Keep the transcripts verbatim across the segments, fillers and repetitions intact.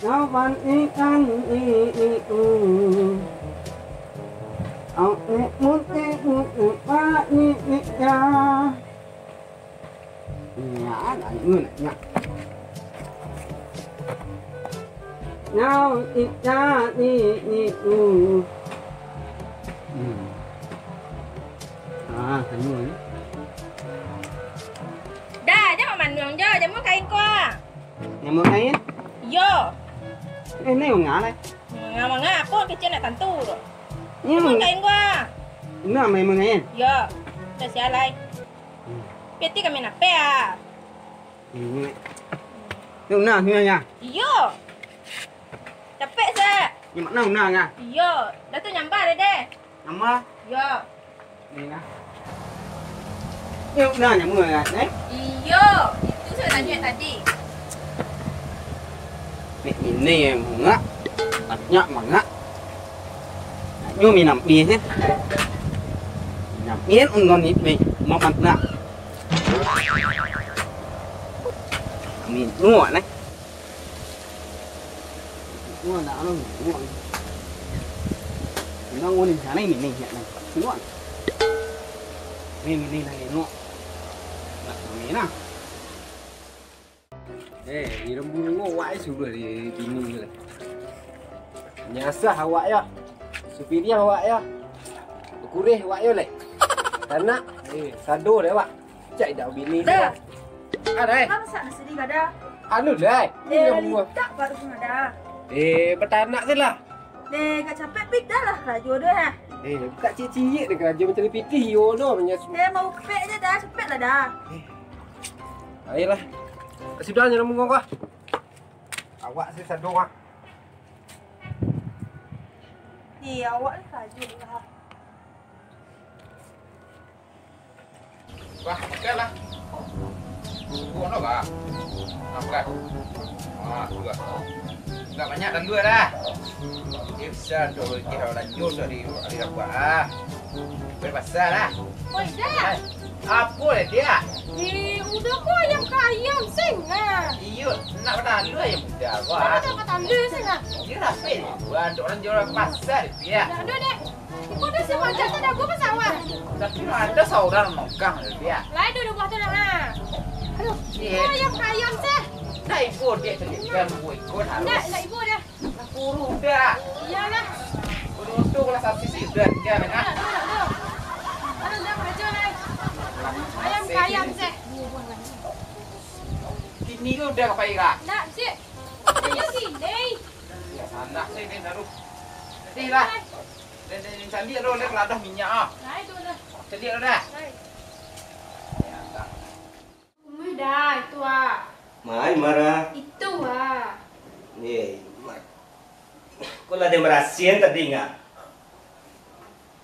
Lawan ikan itu. Au, nek mutik, mutik, pak, ni, ni, ya. Nyak, nyak, nyak. Nyawa ikan itu. Hmm. Ah, tanya ni. Dah, jan mamanuang jo, jamu kain ko ah. Nyamuk lain? Iyo. Eh, ni manga lai. Manga, manga, apo kecil nak tantu tu. Ni jamu kain ko ah. Ina main manga lain? Iyo. Dah sialai. Hmm. Peti kami nape ah? Hmm. Ni una, ni ya. Iyo. Capek se. Ni makna una nga? Iyo. Dah tu nyambah deh, deh. Nyambah? Iyo. Ni nah. Ni una nyambah nga, eh? Iyo. Itu saya tanya tadi. Nek mine mangak, banyak mangak. Nyo minam pih, eh. Minam pih, undon ni, ni, mamak nak. Minum, eh. Minum, nak, anu, minum. Minum, undon sana, minum, ya, nah. Minum. Ni, minum, nah, minum. Nak, minum, nah. Eh, di lembu-lembu awak ai suruah di bini tu lah. Nyasah awak yo. Supiriah awak yo. Bakureh awak yo lai. Tanak, eh, sado deh awak. Cak idak bini tu. Dah. Ada, eh? Masa masih di kada? Anu, dai. Di Eh, lembu. Litak baru ada. Eh, batanak tu lah. Deh, kak capek pidahlah karajo tu, ha. Eh, buka ciek-ciek deh karajo macam ni pitih, yo doh, banyak su- Eh, mau pek je dah, cepet lah dah. Eh. Ayolah. Sudah je namu kau. Awak si sado, Mak. Eh, awak ni karajo lah. Bah, makan lah. Buang dah, bah. Nah, makan. Ah, tu lah. Agak banyak dalu dah. Dia besar tu, dia orang lanjut dari, dari apa, ah. Boleh pasal lah. Oi, dah. Apo lah dia? Eh, udah ko ayam ka ayam, seng lah. Iyo, nak batalu ayam muda ko, ah. Nak batalu, seng lah. Dia rapih ni. Wah, ada orang jual pasar dia. Dak ada, dek. Iko dah siap aja, tak ada gua pesawat. Tapi ada seorang nongkang dia. Lai dua buah tu dah, ha. Aduh, iya. Iko ayam ka ayam, seh. Nah, ibu dia tu, dia buat ikut harus. Ndak, ndak ibu dah. Lah, kurus dah. Iyalah. Kurus tu kalau sapi sih udah, dia dah. Aduh, aduh, aduh. Aduh, dah karajo lai. Ayam ka ayam, seh. Kini ko udah ka pai ka? Ndak, cik. Ayo sini. Ya, salah sih, dia taruh. Nanti lah. Lai. Dan, dan caliak tu, lah, lah dah minyak ah. Lai tu dah. Caliak tu dah. Lai. Ya, tak. Rumah dah, itu ah. Mai marah. Itu ah. Ye, Imar. Kok lah dia merasian tadi ngah?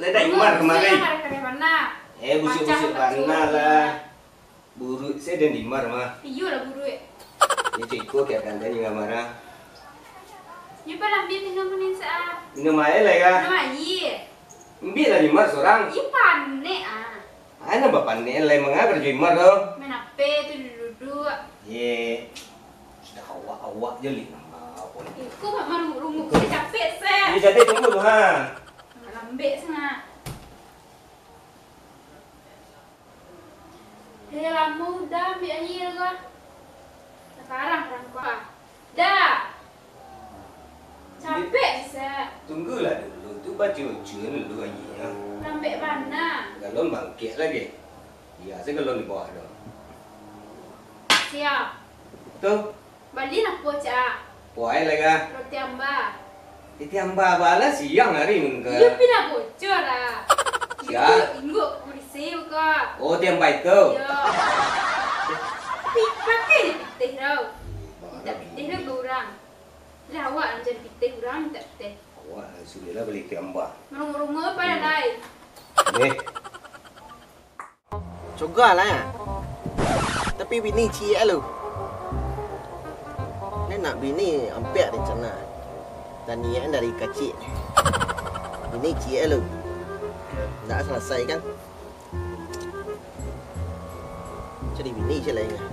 Lah dah Imar kemari. Busuak yang ada kena mana? Eh, busuak-busuak mana lah. Buruik se den Imar mah. Iyo lah buruik. Ni ciko kiakan den ngah marah. Nyo palambiak minum manih sa. Minum aia lah ya. Minum aia. Ambiak lah Imar sorang. Ih, panek ah. Ai, nambah panek lai, manga karajo Imar tu. Main H P tu, duduk-duduk. Ye. Sudah awak-awak je lih nambah. Iko mak marunguk-runguk, capek se. Ye, jadi tunggu tu, ha. Lambek sangat. Eh, lamo udah ambiak aia ko. Sakarang, sakarang ko. Dah. Capek bisa. Tunggulah dulu, tu bacucun dulu aia. Lambek bana. Galon bangkek lagi. Iya, se galon di bawah tu. Siap. Tu. Bali lah po, Cak. Po ai lai ka? Roti amba. Roti amba bala siang hari mun ka. Iyo, pina bocor ah. Siap. Ingguk, ingguk, kurisi ka. Oh, roti amba itu. Iyo. Pi-, pakai je pitih tau. Minta pitih lah ke urang. Lah awak lah jadi pitih urang, minta pitih. Awak lah sudah lah bali roti amba. Marungok-rungok pada lai. Eh. Coga lah, ya. Tapi bini ciek lu. Ni nak bini ampiak rencana. Dan niat dari kacik. Bini ciek lu. Ndak selesai kan? Cari bini ciek lain lah.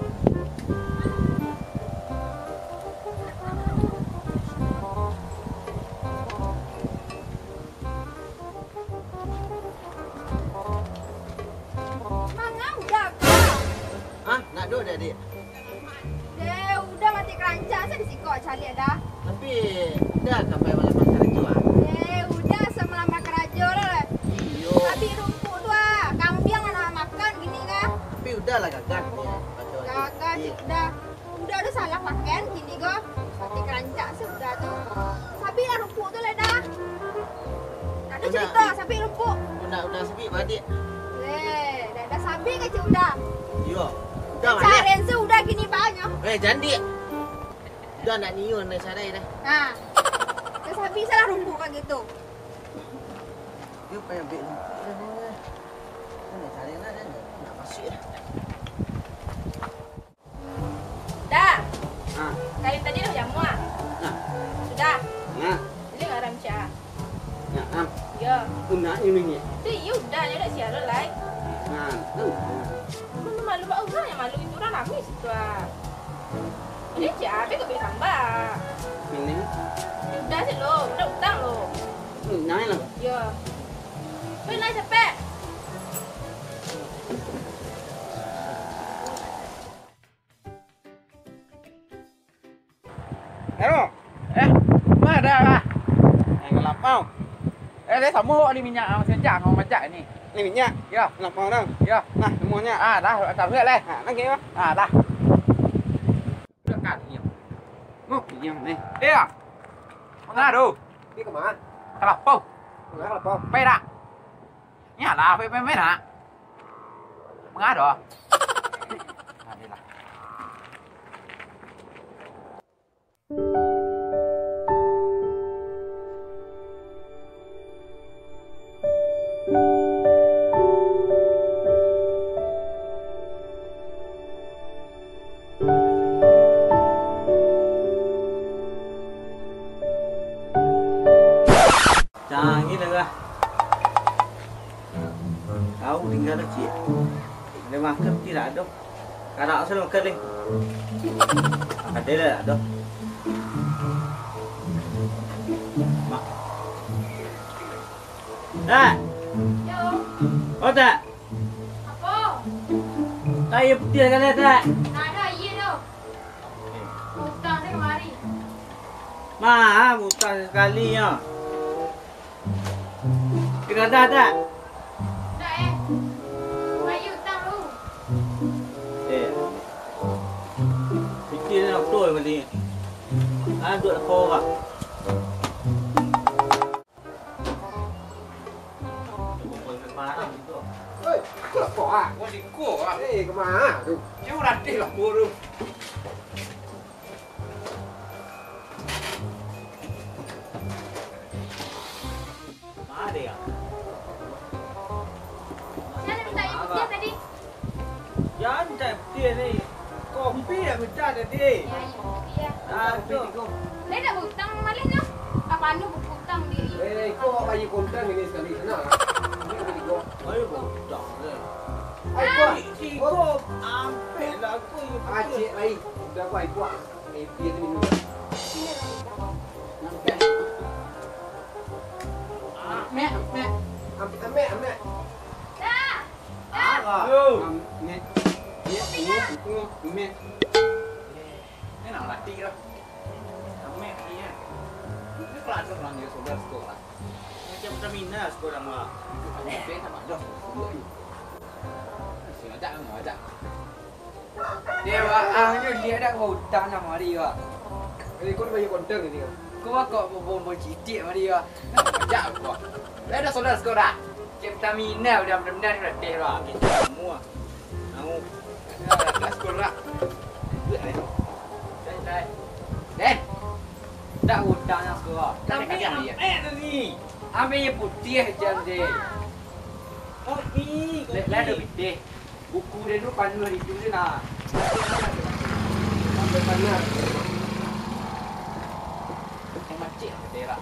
Uda ka pai malamar karajo, ah. Eh, Uda asa malamar karajo lah. Iyo. Abih rumpuik tu, ah. Kambiang lah nak makan kini, kah? Tapi Uda lah gagah ni, ah. Gagah, cik Uda. Uda tu salah pakaian kini ko. Pati karancak se Uda tu. Sabik lah rumpuik tu lah, Da. Tak ado carito, sabik rumpuik. Uda, Uda sabik baliak. Eh, Da, Da sabik ka cik Uda. Iyo. Uda maleh. Caren se Uda kini banyak. Eh, jandik. Uda nak nio nai sarai dah. Ha. Da sabik salah rumpuik ka gitu. Dia payah ambil rumpuik dah, boy. Nai sarai lah, dah. Nak masuk dah. Dah. Ha. Kayu tadi dah jamua. Nah. Sudah. Nah. Jadi ngaram cak. Nah, am. Yo. Unak ni minyak. Tu iya udah, nyo dah siaran lai. Nah, tu. Malu, malu bak urang, yang malu itu urang rami situ ah. Ini cak abe kau beri tambah. Ini. Udah sih lo, udah utang lo. Nah, lah. Yo. Beri lai cepek. Halo. Eh, ma Da, Da? Eh, ka lapau. Eh, lai samo awak bali minyak, ah, masih ancak, awak mancak ni. Ni minyak? Yo. Ka lapau dah. Yo. Nah, semuanya. Ah, dah, taruih lai. Ah, lagi, Bang. Ah, dah. Dah kan, iyo. Oh, iyo, ni. Eh, ah. Manga tu? Pi ka ma? Ka lapau. Manga ka lapau? Pai dak? Nyo lah, pai, pai, pai nak. Manga tu? Adolah. Canggih lah, Bah. Kau tinggal kecil. Ada makan tidak ada. Karak asal makan ni. Ada lah, ada. Mak. Dah. Yo. Oh, tak? Apo? Tak, aia putiah sakali, tak? Tak ado aia tu. Utang se kamari. Mah, utang sakali nyo. Kena dah, tak? Tak, eh. Bayar utang lu. Eh. Pikir ni betul balik. Ah, duit lapau, Bah. Oi, kau lapau, ah? Oh, siko, ah. Eh, ka ma tu? Jauh ratih lapau tu. Ma dia? Siapa minta aia putiah tadi? Jan cak putiah ni. Kopi nak minta tadi. Ya, ya, kopi ya. Ah, kopi tigo. Lai nak bautang maleh tu. Kapan tu bautang di. Eh, kau awak bayar kontan ini sakali. Nah. Ini kopi tigo. Bayar bautang ni. Ai, kau. Tigo, ampek lah aku. Acik lai. Udah, kau, ai, kau. Eh, dia tu minum. Amek, amek. Amek, amek, amek. Dah. Dah. Yo. Amek. Amek, amek, amek. Ni nak latih lah. Amek ni, ya. Ni pelajar orang dia sudah sekolah. Macam Pertamina sekolah mah. Amek, amek, amek. Sengaja, sengaja. Dia, Wak, ah, nyo liek dak kau utang nak mari, Wak. Eh, kau bayar kontan ni, kan? Kau, Wak, kok bobo-bobo citik mari, Wak. Nak majak aku, Wak. Dah, dah, saudara sekolah. Cek Pertamina udah benar-benar udah deh, Wak. Kita semua. Mau. Dah, dah, sekolah. Deh. Dak utang nak sekolah. Dak ada kajang dia. Eh, tadi. Ambil yang putih jam deh. Kopi, kopi. Lah, lah ada putih. Buku dia tu panuh hari tu je nak. Sampai panas. Macam macam berak.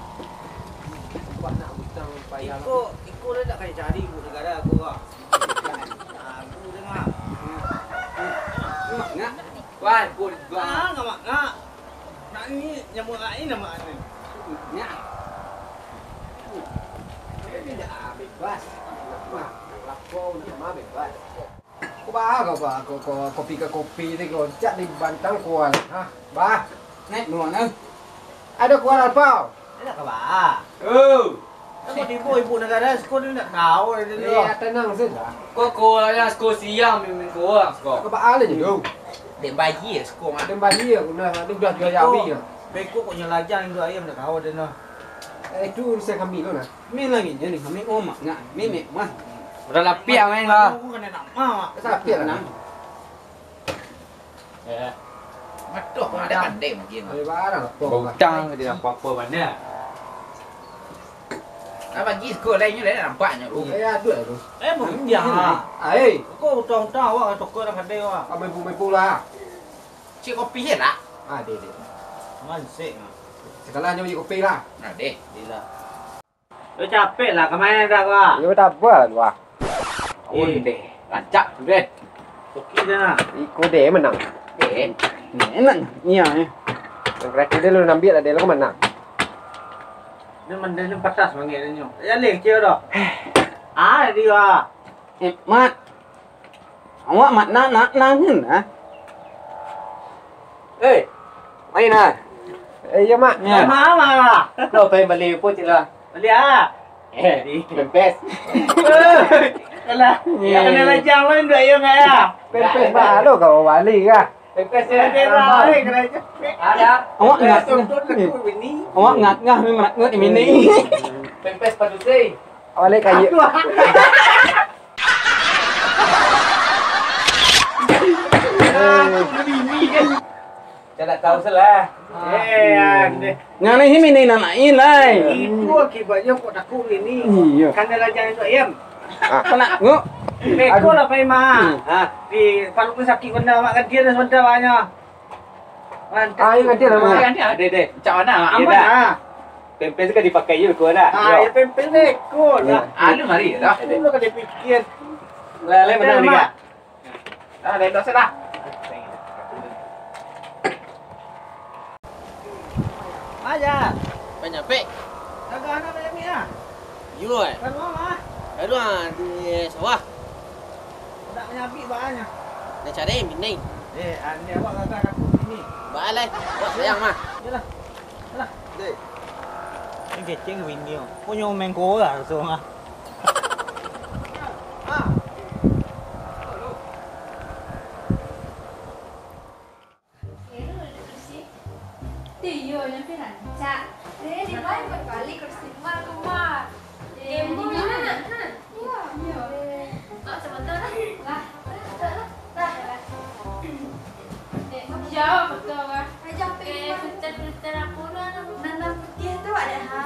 Nampak nak utang payah. Iko, iko dah tak payah cari buat negara aku, Wak. Aku dengar. Mak ngak. Wah, aku dengar. Ah, ngak, mak ngak. Nak ni, nyamuk lain nama ni. Nya. Ini dah bebas. Wah, lapau nak mah bebas. Kau bah, kau bah, kau, kau kopi ka kopi ni kau cak di bantang kual. Hah, bah. Naik dulu mana? Ada kual apa? Nak ka baa? Oh. Nak ka tibo ibu nagara, siko ni nak tahu dia tu. Eh, tenang saja. Ko, ko lah, siko siang, mimik ko lah, siko. Ka baa lah je tu. Dek bayi lah, siko, Mak. Dek bayi lah, guna. Dia udah jual jawi lah. Beko kok nyalajang indo ayam nak tahu dia tu. Eh, itu urusan kami tu nah. Min lagi je ni, kami, oh, mak, ngak, mimik, mah. Udah lapik, main lah. Aku kan nak mah, Mak. Lapik lah, nah. Ya. Matoh, ada pandai mungkin. Ada barang apa? Bautang ke dia apa-apa mana? Ah, bagi siko lain nyo lain nampaknyo tu. Eh, aduh, aduh. Eh, buktiang lah. Ai. Kau utang-utang awak toko dah kadai awak. Kau main-main lah. Cik kopi je lah. Ah, deh, deh. Mansik lah. Sekalian nyo beli kopi lah. Nah, deh. Deh lah. Yo capek lah, kamain dah gua. Yo, tabah lah gua. Eh. Ondeh, rancak tu deh. Oke dah. Iko deh menang. Eh. Enak ni ya, eh. Yang terakhir dia lu nambiak lah, dia lu menang. Dia mandai ni patas mangek dia nyo. Ya leh kecil dah. Ah, dia. Eh, Mat. Awak mak nak, nak, nak, nak. Eh, main ah. Eh, iya, Mak. Ya. Maaf, maaf. Kau pengen beli apa, Cik, lah? Beli ah. Eh, pempes. Alah, ya, kena lajang lain dua ayam ya. Pempes baru kau bali kah? Pempes ya. Ada lah, eh, kena aja. Ada. Awak ngak. Awak ngak ngah memang ngak ini. Pempes padusai. Awak lek kayu. Saya tak tahu salah. Eh, ande. Ngana himi ni nak main lai. Itu akibatnya kok takut ini. Iya. Kan dia lajang itu ayam. Ah. Kena ngok. Beko lah pai mah. Hmm. Ah. Di palu pun sakit benda mak kan dia dah sebentar banyak. Mantap. Ah, iya, kan dia lah, Mak. Iya, kan dia. Deh, deh. Cak mana? Aman ah. Pempes kan dipakai juga dah. Ah, ya pempes beko lah. Alu mari dah. Itu lah kan dia pikir. Lah, lah, benar ni, Mak. Ah, lain dosa dah. Aja. Banyak pek. Kagak anak banyak ni ah. Yo, eh. Kan mama. Aduh, ah, di sawah. Nak menyabik bahannya. Nak cari minai. Eh, ande awak kagak takut ini. Balai. Awak sayang mah. Yalah. Yalah. Dek. Ini keceng bini. Punyo main gol lah langsung ah. Iyo, nyampe rancak. Eh, di mana balik kursi rumah tu, Mak? Eh, di mana? Iyo. Iyo. Mak, sebentar lah. Lah, lah, lah. Lah, lah. Eh, jauh betul lah. Aja pergi. Eh, filter-filter apa tu, anak? Nan, nan putih tu ada, ha?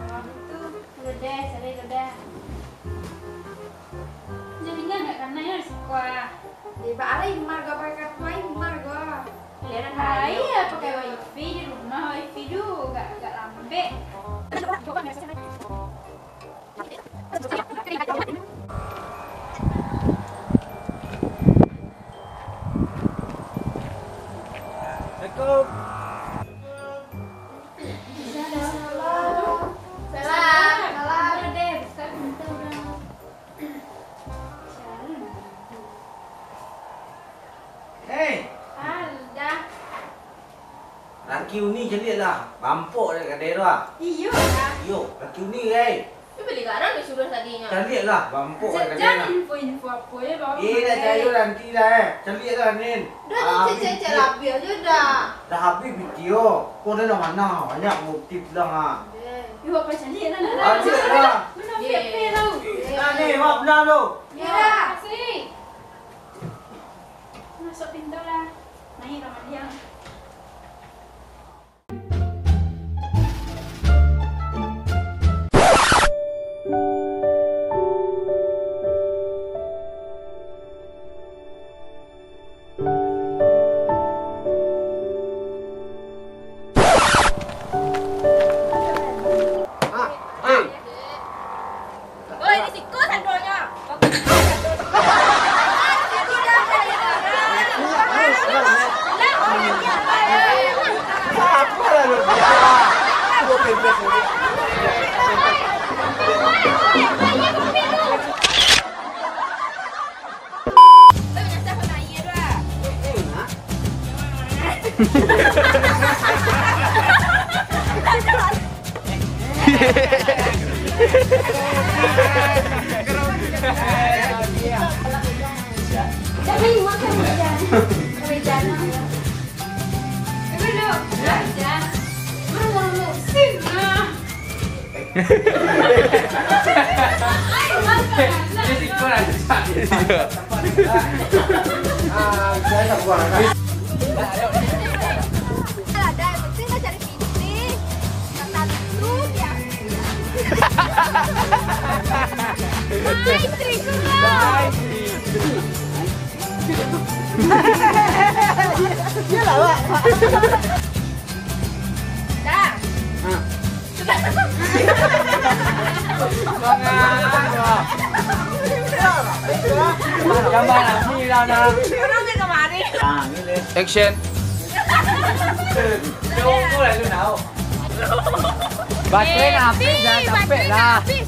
Oh. Tu. Udah deh, cari udah. Jadinya agak kanai lah di siko ah. Eh, baa lah Imar ko pakai kartu, ah, Imar ko. Pilihan ai, kayo. Pakai wifi di rumah, wifi tu agak, agak lambek. Assalamualaikum. Salam. Salam. Salam. Hei. Alda. Laki uni caliak lah, bampok dek kadai tu ah. Iyo lah. Iyo, laki uni, hei. Tu bali garang disuruah tadinyo. Caliak lah, bampok dek kadai tu. Jangan info-info apo je, bawa. Eh, dah cair nanti lah, eh. Caliak lah, Nin. Dah, cek-cek labiah je dah. Dah habis video. Kau dah mana? Banyak bukti pulang ah. Yo, apa caliak lah. Caliak lah. Mana fake-fake tau. Nah, ni, awak pulang tu. Ya. Terima kasih. Masuk pintu lah. Naik lah mandiang. Ah, ah. Oi, di siko sandonyo. Jangan makan hujan. Hujan. Dulu, hujan. Mana musim? Nah. Ai, makan. Alah, dah, yang penting dah cari Nih, kata dulu dia. Hai, Trigula. Iyalah, Wak. Dah. Gambar lah, ni lah, nah. Orang ni kemari. Action. Baterai nak habis, dah capek lah. Baterai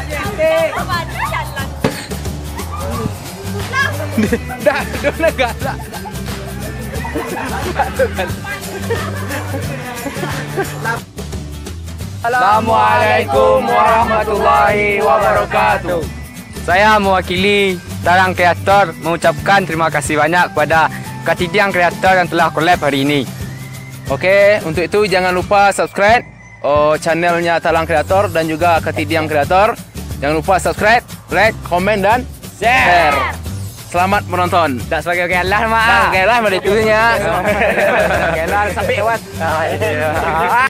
nak habis. Dah, dah, dah, dah, dah. Assalamualaikum warahmatullahi wabarakatuh. Saya mewakili Tarang Kreator mengucapkan terima kasih banyak kepada Katidiang Kreator yang telah collab hari ini. Oke, untuk itu jangan lupa subscribe, oh, channelnya Tarang Kreator dan juga Katidiang Kreator. Jangan lupa subscribe, like, komen, dan share. Selamat menonton. Tak sebagai-bagai Allah, Mak. Tak sebagai Allah, pada itunya. Sebagai Allah, sampai, Wan.